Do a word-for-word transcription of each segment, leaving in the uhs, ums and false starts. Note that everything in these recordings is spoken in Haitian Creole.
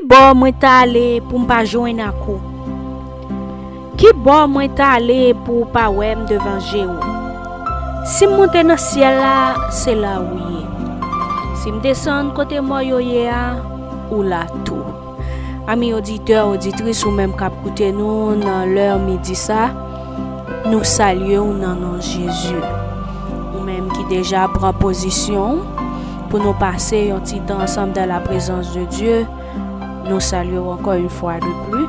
Bò mwen ta ale pou m pa jwenn ak ou? Ki bò mwen ta ale pou w pa wè m devan je w? Si m monte nan syèl la, se la ou ye. Si m desann kote mò yo ye a, ou la tou. Ami oditè, oditris, ou menm k ap koute nou nan lè midi sa, nou salye w nan non Jezi. Ou menm ki deja pran pozisyon w pou nou pase yon ti tan ansanm dans la présence de Dieu, nou salye w encore une fois de plus.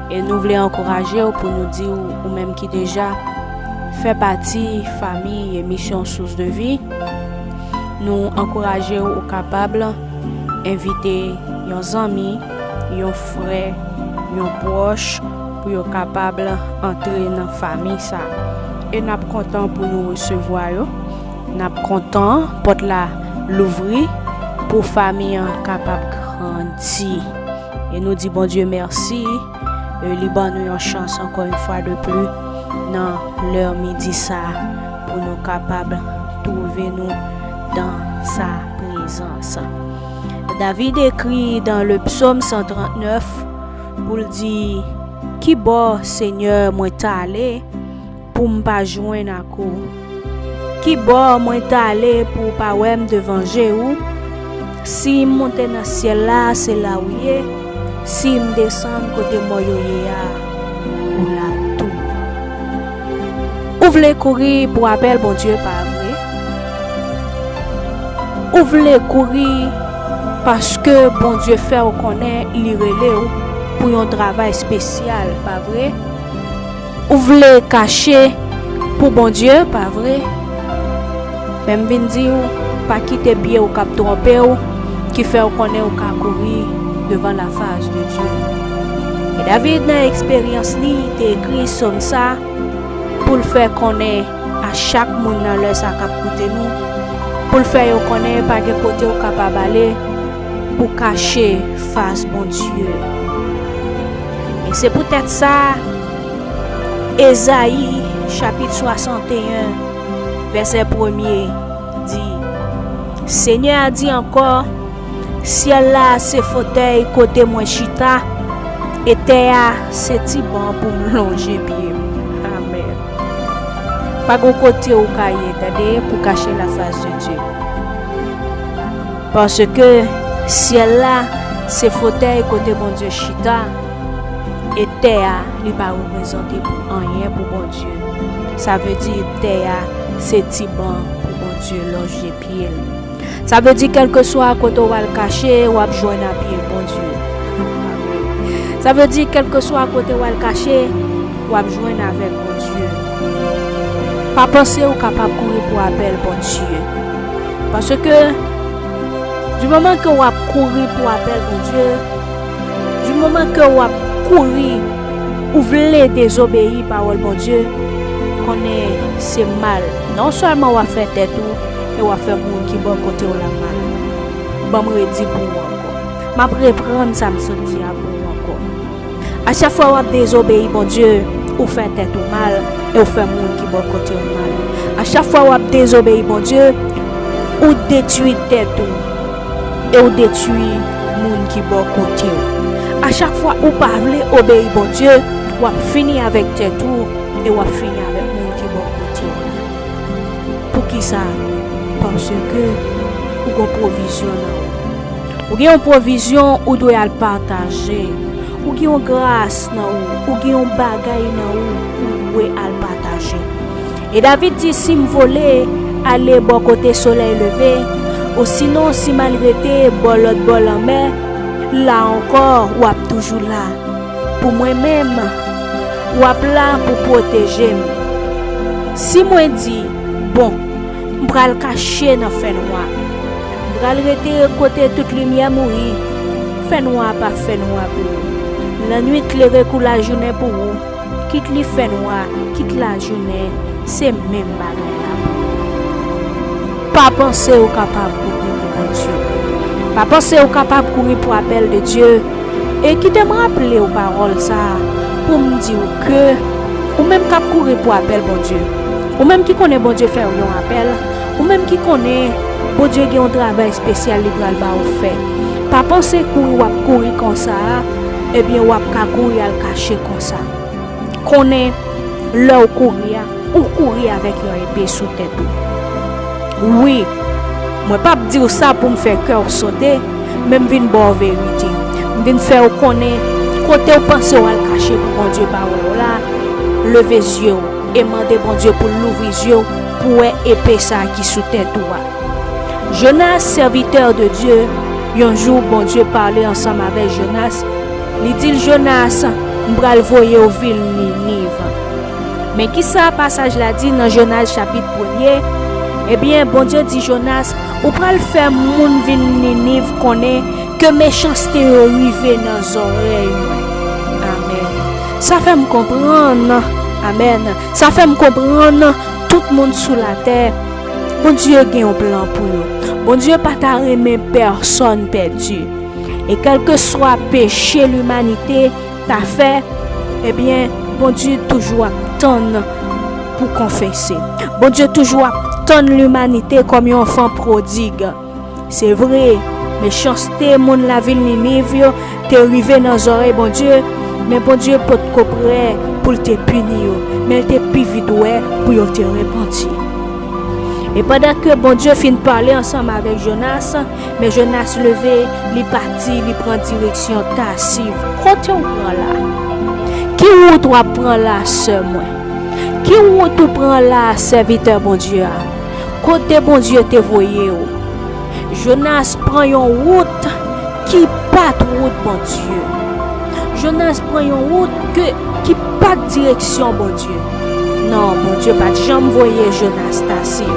E nou vle ankouraje w pou nou di w, ou menm ki deja fè pati fanmi emisyon Source de Vie, nou ankouraje w ou kapab envite yon zanmi, yon frè, yon pwòch pou yo kapab antre nan fanmi sa. E n ap kontan pou nou resevwa yo. N ap kontan pòt la louvri pou fanmi an kapab grandi. E nou di Bondye mèsi. E li ban nou yon chans encore une fois de plus nan lè midi sa pou nou kapab twouve nou dans sa prezans. David ekri dans le psaume cent trente-neuf pou l di, ki bò, Senyè, mwen ta ale pou m pa jwenn ak ou? Ki bò mwen ta ale pou w pa wè m devan je w? Si m monte nan syèl la, se la ou ye. Si m desann kote mò yo ye a, ou la tou. Ou vle kouri pou apèl Bondye, pa vre? Ou vle kouri paske Bondye fè w konnen li rele w pou yon travay espesyal, pa vre? Ou vle kache pou Bondye, pa vre? Men m vin di w, pa kite pye w k ap twonpe w ki fè w konnen w ka kouri devan lafas de Dye. E David, nan eksperyans li, te ekri sòm sa pou l fè konnen a chak moun nan lè sa k ap koute nou, pou l fè yo konnen pa gen kote w kapab ale pou kache fas Bondye. E se poutèt sa, Ezayi, chapit swasanteyen, vèsè premye, di, Senyè a di ankò, syèl la se fotèy kote mwen chita, e tè a se ti ban pou m lonje pye m. Amèn. Pa gon kote ou ka ye, tande, pou kache lafas de Dye. Paske syèl la se fotèy kote Bondye chita, e tè a, li pa reprezante pou anyen pou Bondye. Sa vle di tè a se ti ban pou Bondye lonje pye l. Sa vle di kèlkeswa kote w al kache, w ap jwenn a pye Bondye. Sa vle di kèlkeswa kote w al kache, w ap jwenn avèk Bondye. Pa panse ou kapab kouri pou apèl Bondye. Paske, di moman ke w ap kouri pou apèl Bondye, di moman ke w ap kouri, ou vle dezobeyi pawòl Bondye, konnen se mal. Non sèlman w ap fè tèt ou, men w ap fè moun ki bò kote w la mal. Ban m redi pou ou ankò. M ap reprann sa m sot di a pou ou ankò. A chak fwa w ap dezobeyi Bondye, ou fè tèt ou mal e ou fè moun ki bò kote w mal. A chak fwa w ap dezobeyi Bondye, ou detwi tèt ou e ou detwi moun ki bò kote w. A chak fwa ou pa vle obeyi Bondye, w ap fini avèk tèt ou e w ap fini avèk moun ki bò kote w. Poukisa? Paske ou gon pwovizyon nan ou. Ou gen yon pwovizyon ou dwe al pataje. Ou gen yon gras nan ou. Ou gen yon bagay nan ou ou dwe al pataje. E David di, si m vole ale bò kote solèy leve, osinon si m al rete bò lòt bò lanmè, la ankò w ap toujou la. Pou mwen menm, w ap la pou pwoteje m. Si mwen di, bon, m pral kache nan fènwa, m pral rete kote tout limyè mouri, fènwa pa fènwa pou ou. Lannwit klere kou lajounen pou ou, kit li fènwa, kit lajounen, se menm bagay la pou ou. Pa panse ou kapab kouri pou Bondye. Pa panse ou kapab kouri pou apèl de Dye. E kite m raple w pawòl sa a pou m di w ke ou menm k ap kouri pou apèl Bondye, ou menm ki konnen Bondye fè w yon apèl, ou menm ki konnen Bondye gen yon travay espesyal li pral ba ou fè, Pa panse kouri w ap kouri konsa a, ebyen w ap ka kouri al kache konsa. Konnen lè w kouri a, ou kouri avèk yon epe sou tèt ou. Wi, mwen p ap di w sa pou m fè kè w sote, men m vin ba w verite. M vin fè w konnen kote w panse w al kache pou Bondye pa wè w la, leve zye w e mande Bondye pou l louvri zye w pou w wè epe sa a ki sou tèt ou a. Jonas, serviteur de Dieu, yon jou Bondye pale ansanm avèk Jonas, li di l, Jonas, m pral voye w vil Niniv. Men kisa pasaj la di nan Jonas chapit premye? Ebyen, Bondye di Jonas, ou pral fè moun vil Niniv konnen ke mechanste yo rive nan zòrèy mwen. Amèn. Sa fè m konprann, amèn. Sa fè m konprann tout moun sou latè, Bondye gen yon plan pou yo. Bondye pa ta renmen pèsòn pèdi. E kèlkeswa peche limanite ta fè, ebyen, Bondye toujou ap tann pou konfese. Bondye toujou ap tann limanite kòm yon anfan pwodig. Se vre, mechanste moun lavil Niniv yo te rive nan zòrèy Bondye, men Bondye potko prè pou l te pini yo, men l te pi vit wè pou yo te repanti. E pandan ke Bondye fin pale ansanm avèk Jonas, men Jonas leve, li pati, li pran direksyon Tasiv. Kote w pran la? Ki wout w ap pran la, sè mwen? Ki wout ou pran la, sèvitè Bondye a? Kote Bondye te voye w? Jonas pran yon wout ki pa t wout Bondye. Jonas pran yon wout ke, ki pa t direksyon Bondye. Non, Bondye pa t janm voye Jonas Tasiv.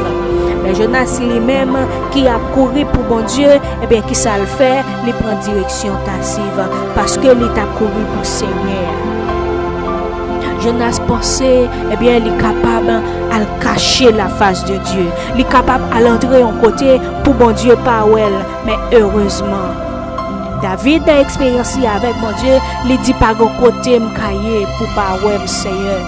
Men Jonas li menm ki ap kouri pou Bondye, ebyen, kisa l fè? Li pran direksyon Tasiv, paske li t ap kouri pou Senyè a. Jonas panse, ebyen, li kapab al kache lafas de Dye. Li kapab al antre yon kote pou Bondye pa wè l, men erezman. David, nan eksperyans li avèk Bondye, li di, pa gen kote m ka ye pou pa wè m, Senyè.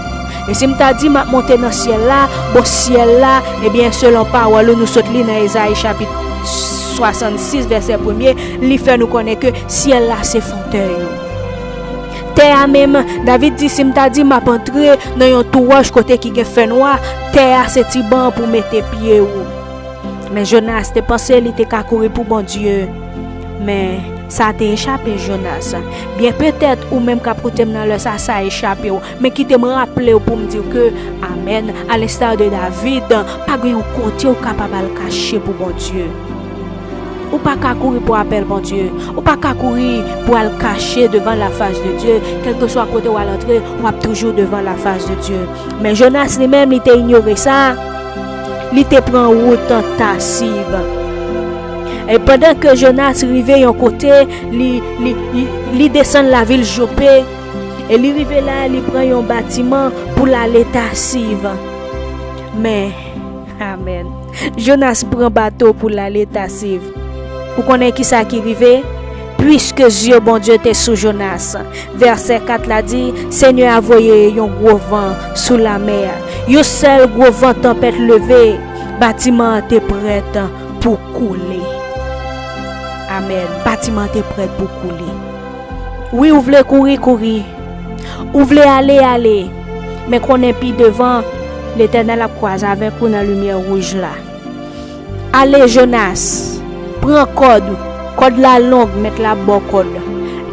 E si m ta di m ap monte nan syèl la, bon, syèl la, ebyen, selon pawòl ou nou sot li nan Ezayi chapit swasannsis, vèsè premye, li fè nou konnen ke syèl la se fotèy ou. Tè a menm, David di, si m ta di m ap antre nan yon tou wòch kote ki gen fènwa, tè a se ti ban pou mete pye ou. Men Jonas te panse li te ka kouri pou Bondye. Men sa te echape Jonas. Byen petèt ou menm k ap koute m nan lè sa, sa echape w. Men kite m raple w pou m di w ke, amèn, a l'instar de David, pa gen yon kote ou kapab al kache pou Bondye. Ou pa ka kouri pou apèl Bondye. Ou pa ka kouri pou al kache devan lafas de Dye. Kèlkeswa kote w al antre, w ap toujou devan lafas de Dye. Men Jonas li menm, li te inyore sa. Li te pran wout Tasiv. E pandan ke Jonas rive yon kote, li, li, li, li desann lavil Jope. E li rive la, li pran yon batiman pou l ale Tasiv. Men, amèn. Jonas pran bato pou l ale Tasiv. Ou konnen kisa ki rive? Piske zye Bondye te sou Jonas. Vèsè kat la di, Senyè a voye yon gwo van sou lamè a. Yon sèl gwo van tanpèt leve, batiman an te prèt pou koule. Amèn. Batiman an te prèt pou koule. Wi, ou vle kouri, kouri. Ou vle ale, ale. Men konnen pi devan, Letènèl ap kwaze avèk ou nan limyè wouj la. Ale, Jonas. Pran kòd. Kòd la long, mèt la ba w kòd.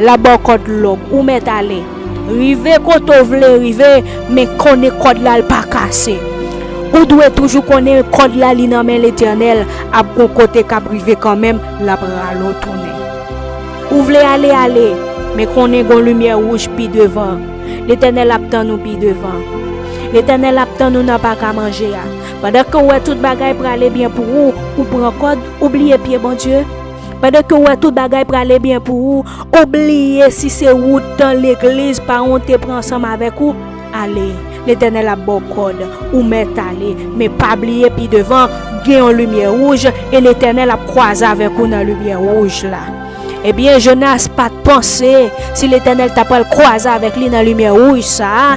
L ap ba w kòd long. Ou mèt ale. Rive kote w vle rive, men konnen kòd la l pa kase. Ou dwe toujou konnen kòd la li nan men Letènèl, ap gon kote k ap rive kanmenm, l ap rale w tounen. Ou vle ale, ale, men konnen gon limyè wouj pi devan. Letènèl ap tann ou pi devan. Letènèl ap tann ou nan pak a manje a. Pandan ke w wè tout bagay prale byen pou ou, ou pran kòd, ou bliye pye Bondye. Pandan ke w wè tout bagay prale byen pou ou, ou bliye si se wout legliz paran w te pran ansanm avèk ou. Ale, Letènèl ap ba w kòd, ou mèt ale, men pa bliye pi devan, gen yon limyè wouj, e Letènèl ap kwaze avèk ou nan limyè wouj la. Ebyen, Jonas pa t panse si Letènèl ta pral kwaze avèk li nan limyè wouj sa a.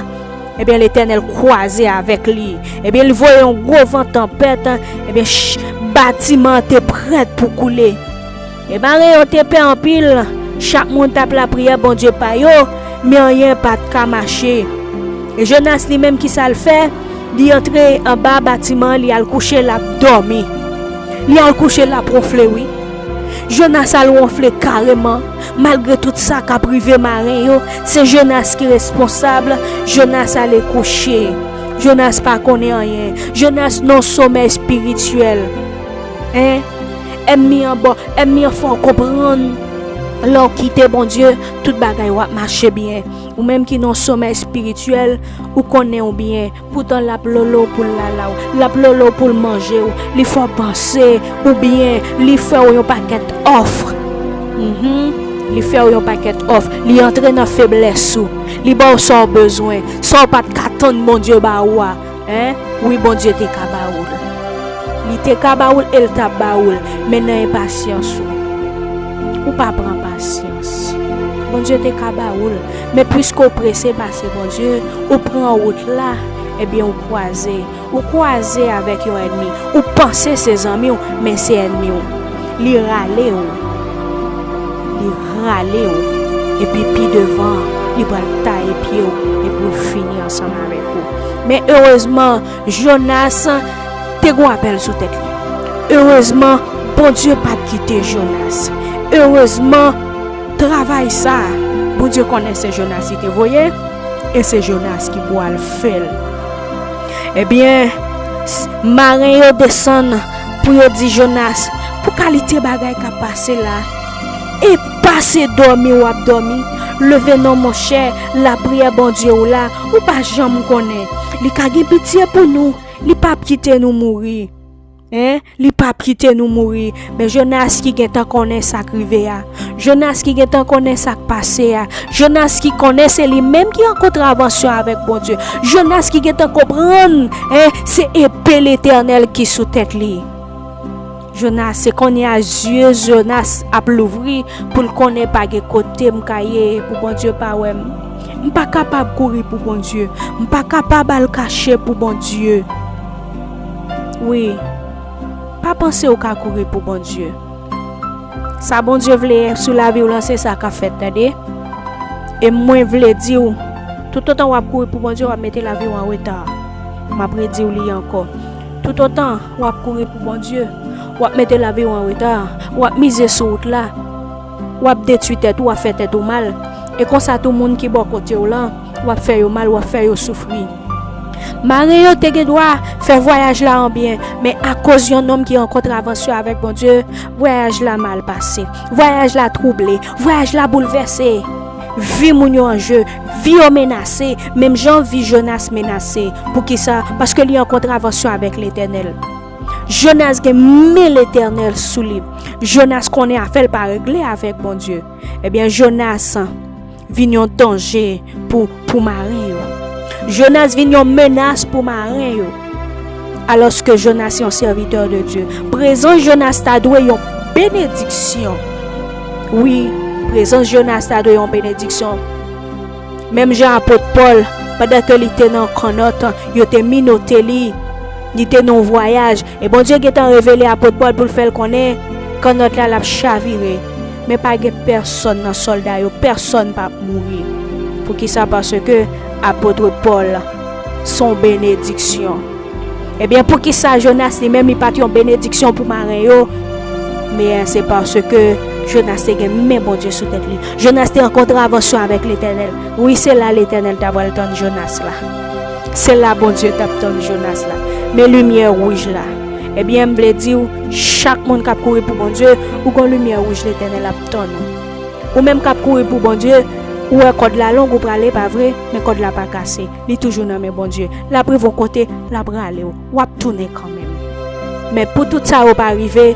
Ebyen, Letènèl kwaze avèk li. Ebyen, li voye yon gwo van tanpèt, ebyen, ch-, batiman an te prèt pou koule. E maren yo te pè anpil, chak moun t ap lapriyè bondye pa yo, men anyen pa t ka mache. E Jonas li menm, ki sa l fè? Li antre anba batiman an, li al kouche, l ap dòmi. Li al kouche, l ap wonfle, wi. Jonas al wonfle kareman. Malgre tout sa k ap rive maren yo, se Jonas ki responsab. Jonas ale kouche. Jonas pa konnen anyen. Jonas nan somèy espirityèl. Hein? Ènmi an bò, ènmi an fè w konprann, lè w kite Bondye, tout bagay w ap mache byen. Ou menm ki nan somèy espirityèl, ou konnen w byen. Poutan l ap lolo w pou l lala w, l ap lolo w pou l manje w, li fè w panse, oubyen li fè w yon pakèt òf. Mhm. Li fè w yon pakèt òf, li antre nan feblès ou, li ba w sa w bezwen, sa w pa t ka tann Bondye ba ou a. Hein? Wi, Bondye te ka ba ou l. Li te ka ba ou l e l t ap ba ou l, men nan enpasyans ou, ou pa pran pasyans. Bondye te ka ba ou l, men piske w prese pase Bondye, ou pran wout la, ebyen, ou kwaze. Ou kwaze avèk yon ènmi. Ou panse se zanmi w, men se ènmi w. Li rale w. Li rale w. Epi pi devan, li pral taye pye w, epi l fini ansanm avèk ou. Men erezman, Jonas te gon apèl sou tèt li. Erezman, Bondye pa t kite Jonas. Erezman, travay sa, Bondye konnen se Jonas li te voye, e se Jonas ki pral fè l. Ebyen, s-, maren yo desann pou yo di Jonas, pou kalite bagay k ap pase la? E pa se dòmi w ap dòmi? Leve non, monchè, lapriyè Bondye w la, ou pa janm konnen. Li ka gen pitye pou nou, li p ap kite nou mouri. Hein? Li p ap kite nou mouri. Men Jonas ki gentan konnen sa k rive a. Jonas ki gentan konnen sa k pase a. Jonas ki konnen se li menm ki an kontravansyon avèk Bondye. Jonas ki gentan konprann, hein, se epe Letènèl ki sou tèt li. Jonas, se kounye a zye Jonas ap louvri pou l konnen pa gen kote m ka ye pou Bondye pa wè m. M pa kapab kouri pou Bondye. M pa kapab al kache pou Bondye. Wi, pa panse w ka kouri pou Bondye. Sa Bondye vle sou lavi w lan, se sa k ap fèt, tande. E mwen vle di w, toutotan w ap kouri pou Bondye, w ap mete lavi w an reta. M ap redi w li ankò. Toutotan w ap kouri pou Bondye, w ap mete lavi w an reta, w ap mize sou wout la, w ap detwi tèt ou, w ap fè tèt ou mal. E konsa tou, moun ki bò kote w lan, w ap fè yo mal, w ap fè yo soufri. Maren yo te gen dwa fè vwayaj la an byen, men akoz yon nonm ki an kontravansyon avèk Bondye, vwayaj la mal pase, vwayaj la twouble, vwayaj la boulvèse. Vi moun yo an je, vi yo menase, menm jan vi Jonas menase. Poukisa? Paske li an kontravansyon avèk Letènèl. Jonas gen men Letènèl sou li. Jonas konnen afè l pa regle avèk Bondye. Ebyen, Jonas vin yon danje pou, pou maren yo. Jonas vin yon menas pou maren yo. Alòske Jonas se yon sèvitè de Dye. Prezans Jonas ta dwe yon benediksyon. Wi, prezans Jonas ta dwe yon benediksyon. Menm jan apot Pòl, pandan ke li te nan kannòt, yo te minote li, li te nan yon vwayaj, e Bondye gentan revele apot Pòl pou l fè l konnen kannòt la, l ap chavire. Men pa gen pèsonn nan sòlda yo, pèsonn p ap mouri. Poukisa? Paske apot Pòl se yon benediksyon. Ebyen, poukisa Jonas li menm, li pa t yon benediksyon pou maren yo? Men se paske Jonas te gen men Bondye sou tèt li. Jonas te an kontravansyon avèk Letènèl. Wi, se la Letènèl ta pral tann Jonas la. Se la Bondye t ap tann Jonas la. Men limyè wouj la. Ebyen, m vle di w, chak moun k ap kouri pou Bondye, ou gon limyè wouj Letènèl ap tann ou. Ou menm k ap kouri pou Bondye, ou wè kòd la long, ou prale, pa vre? Men kòd la pa kase. Li toujou nan men Bondye. L ap rive yon kote, l ap rale w. W ap tounen kanmenm. Men pou tout sa yo pa rive,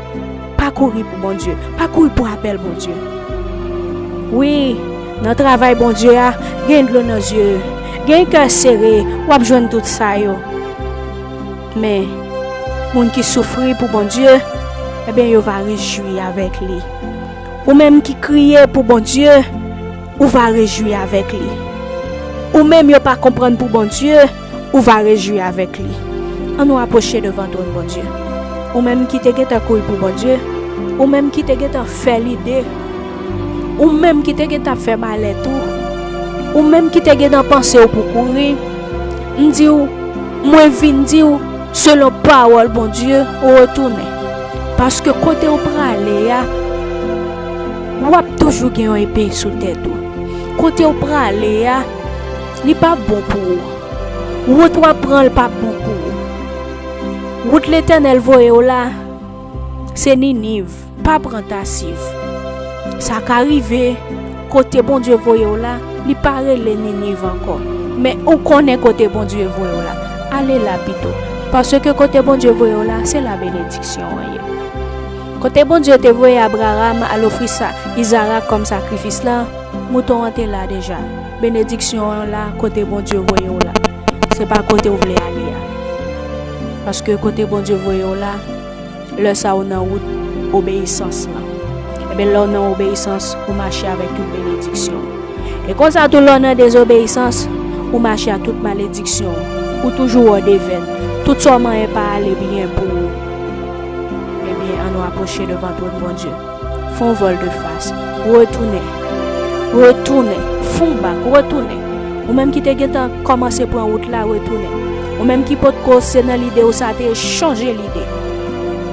pa kouri pou Bondye. Pa kouri pou apèl Bondye. Wi, nan travay Bondye a, gen dlo nan zye. Gen kè sere, w ap jwenn tout sa yo. Men, moun ki soufri pou Bondye, ebyen, yo va rejwi avèk li. Ou menm ki kriye pou Bondye, ou va rejwi avèk li. Ou menm yo pa konprann pou Bondye, ou va rejwi avèk li. Ann nou apwoche devan twòn Bondye. Ou menm ki te gentan kouri pou Bondye, Ou menm ki te gentan fè lide, ou menm ki te gentan ap fè malèt ou, ou menm ki te gentan panse w pou kouri, m di w, mwen vin di w, selon pawòl Bondye, retounen. Paske kote w prale a, w ap toujou gen yon epe sou tèt ou. Kote w prale a, li p ap bon pou ou. Wout w ap pran, l p ap bon pou ou. Wout Letènèl voye w la, se Niniv, pa pran Tasiv. Sa ka rive, kote Bondye voye w la, li pa rele Niniv ankò. Men ou konnen kote Bondye voye w la. Ale la pito. Paske kote Bondye voye w la, se la benediksyon an ye. Kote Bondye te voye Abraram al ofri sa, Izarak kòm sakrifis la, mouton an te la deja. Benediksyon an la, kote Bondye voye w la. Se pa kote w vle ale a. Paske kote Bondye voye w la, lè sa ou nan wout obeyisans lan. Ebyen, lè w nan obeyisans, ou mache avèk tout benediksyon. E konsa tou, lè w nan dezobeyisans, ou mache ak tout malediksyon. Ou toujou wè devèn. Tout sa w manyen pa ale byen pou ou. Ebyen, ann nou apwoche devan twòn Bondye. Fè yon vòl de fas. Retounen. Retounen. Fè yon bak. Retounen. Ou menm ki te gentan kòmanse pran wout la, retounen. Ou menm ki potko se nan lide ou sa te ye, chanje lide.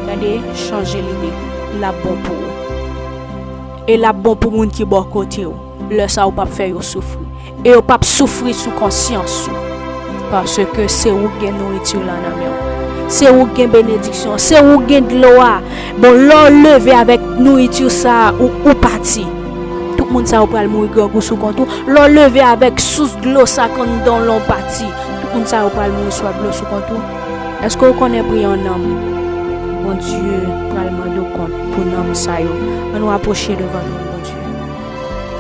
Gade, chanje lide. L ap bon pou ou. E l ap bon pou moun ki bò kote w. Lè sa ou p ap fè yo soufri. E yo p ap soufri sou konsyans ou. Paske se ou k gen nouriti la nan men w. Se ou k gen benediksyon. Se ou k gen dlo a. Bon, lè w leve avèk nouriti sa a, ou, ou pati. Tout moun sa yo pral mouri grangou sou kont ou. Lè w leve avèk sous dlo sa k anndan w lè w pati. Tout moun sa yo pral mouri swaf dlo sou kont ou. Èske w konnen pri yon nanm? Bondye pral mande w kont pou nanm sa yo. Ann nou apwoche devan twòn Bondye.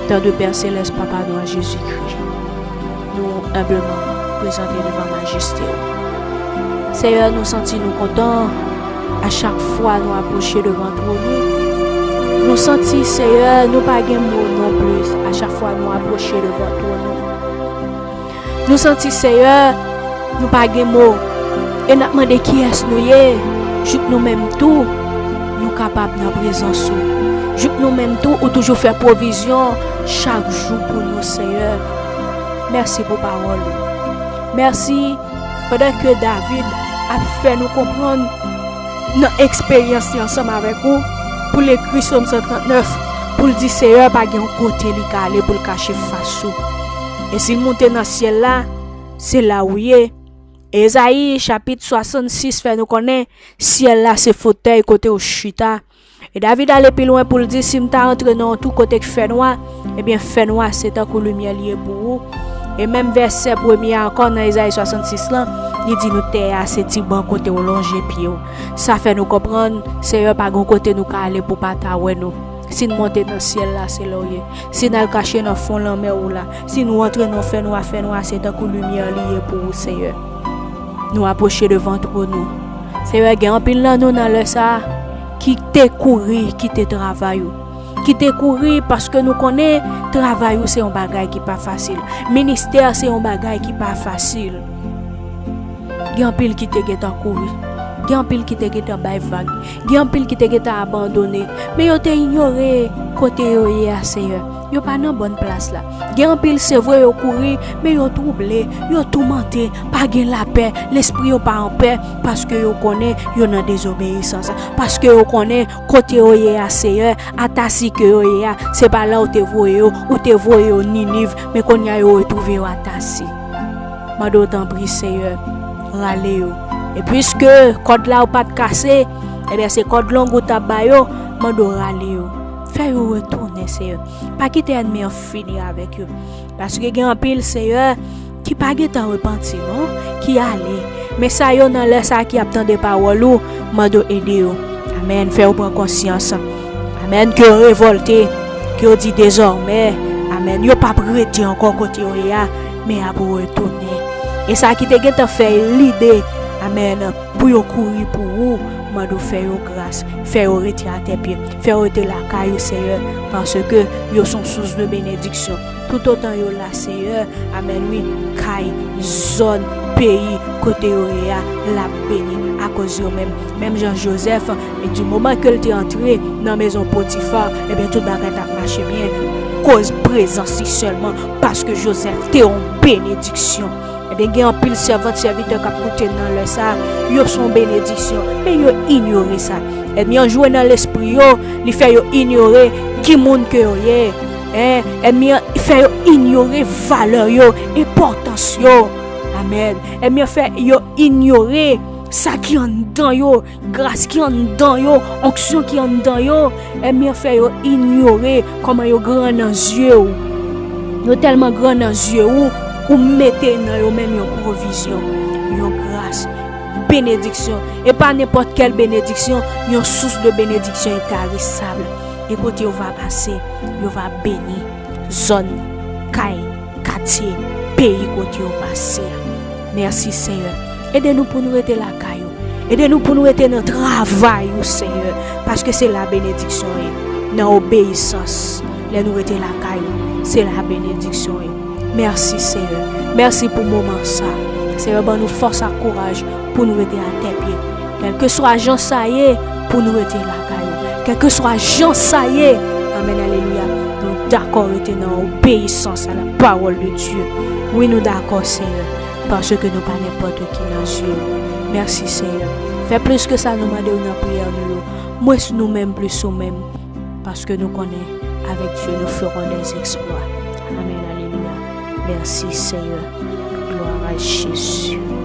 Tande Pè Selès, Papa nou an Jezikri, nou enbleman prezante devan majeste w. Seyè, nou santi nou kontan a chak fwa nou apwoche devan twòn ou. Nou santi, Seyè, nou pa gen mo non plis a chak fwa nou apwoche devan twòn ou. Nou santi, Seyè, nou pa gen mo. E n ap mande kiyès nou ye, jouk nou menm tou, nou kapab nan prezans ou. Jouk nou menm tou, ou toujou fè pwovizyon chak jou pou nou, Seyè. Mèsi pou pawòl ou. Mèsi, pandan ke David ap fè nou konprann nan eksperyans li ansanm avèk ou, pou l ekri Sòm san trannèf, pou l di, Seyè pa gen yon kote li ka ale pou l kache fas ou. E si l monte nan syèl la, se la ou ye. Ezayi chapit swasannsis fè nou konnen, syèl la se fotèy kote w chita. E David ale pi lwen pou l di, si m ta antre nan yon twou kote k fènwa, ebyen, fènwa se tankou limyè li ye pou ou. E menm vèsè premye a ankò nan Ezayi swasannsis lan, li di nou tè a se ti ban kote w lonje pye w. Sa fè nou konprann, Seyè pa gen yon kote nou ka ale pou pa ta wè nou. Si n monte nan syèl la, se la w ye. Si n al kache nan fon lanmè ou la, si nou antre nan fènwa, fènwa se tankou limyè li ye pou ou, Seyè. Nou apwoche devan twòn ou. Seyè, gen anpil nan nou nan lè sa a ki te kouri kite travay ou. Ki te kouri paske nou konnen travay ou se yon bagay ki pa fasil. Ministè se yon bagay ki pa fasil. Gen anpil ki te gentan kouri. Gen anpil ki te gentan bay vag. Gen anpil ki te gentan abandone. Men yo te inyore kote yo ye a, Seyè. Yo pa nan bòn plas la. Gen anpil, se vre, yo kouri, men yo twouble, yo toumante, pa gen lapè, lespri yo pa anpè, paske yo konnen yo nan dezobeyisans. Paske yo konnen kote yo ye a, Seyè, Atasi ke yo ye a, se pa la ou te voye yo, ou te voye yo Niniv, men kounye a yo retwouve yo Atasi. Mande w tanpri, Seyè, rale yo. E piske kòd la yo pa t kase, ebyen, se kòd long ou t ap ba yo, mande w rale yo. Fè yo retounen, Seyè. Pa kite ènmi an fini avèk yo. Paske gen anpil, Seyè, ki pa gentan repanti, non, ki ale. Men sa yo nan lè sa a ki ap tande pawòl ou, mande w ede yo. Amèn. Fè yo pran konsyans. Amèn. Ke yo revòlte. Ke yo di dezòmè, amèn, yo p ap rete ankò kote yo ye a, men y ap retounen. E sa ki te gentan fè lide Amèn. Pou yo kouri pou ou, mande w fè yo gras, fè yo rete atè pye, fè yo rete lakay ou, Seyè, paske yo se yon sous de benediksyon. Toutotan yo la, Seyè, amèn, wi, kay, zòn, peyi kote yo ye a, l ap beni akoz yo menm. Menm jan Jozèf, e di moman ke l te antre nan mezon Potifa, ebyen, tout bagay t ap mache byen, koz prezans li sèlman, paske Jozèf te yon benediksyon. Ebyen, gen anpil sèvant, sèvitè k ap koute nan lè sa a, yo se yon benediksyon, men yo inyore sa. Ènmi an jwe nan lespri yo, li fè yo inyore ki moun ke yo ye. Ènmi an fè yo inyore valè yo, enpòtans yo. Amèn. Ènmi an fè yo inyore sa ki anndan yo, gras ki anndan yo, onksyon ki anndan yo. Ènmi an fè yo inyore kòman yo gran nan zye w. Yo tèlman gran nan zye w, ou mete nan yo menm yon pwovizyon, yon gras, benediksyon. E pa nenpòt kèl benediksyon, yon sous de benediksyon entarisab. E kote yo va pase, yo va beni zòn, kay, katye, peyi kote yo pase a. Mèsi, Seyè. Ede nou pou nou rete lakay ou. Ede nou pou nou rete nan travay ou, Seyè, paske se la benediksyon ye. Nan obeyisans, lè nou rete lakay ou, se la benediksyon ye. Mèsi, Seyè. Mèsi pou moman sa. Seyè, ban nou fòs ak kouraj pou nou rete atè pye. Kèlkeswa jan sa ye, pou nou rete lakay ou. Kèlkeswa jan sa ye, amèn, alelouya, nou dakò rete nan obeyisans a la pawòl de Dye. Wi, nou dakò, Seyè, paske nou pa nenpòt ki nan zye ou. Mèsi, Seyè. Fè plis ke sa nou mande w nan priyè nou yo. Mwens nou menm, plis ou menm. Paske nou konnen, avec Dieu, nous ferons des exploits. Amèn, alelouya. Mèsi, Seyè. Glwa a Jezi.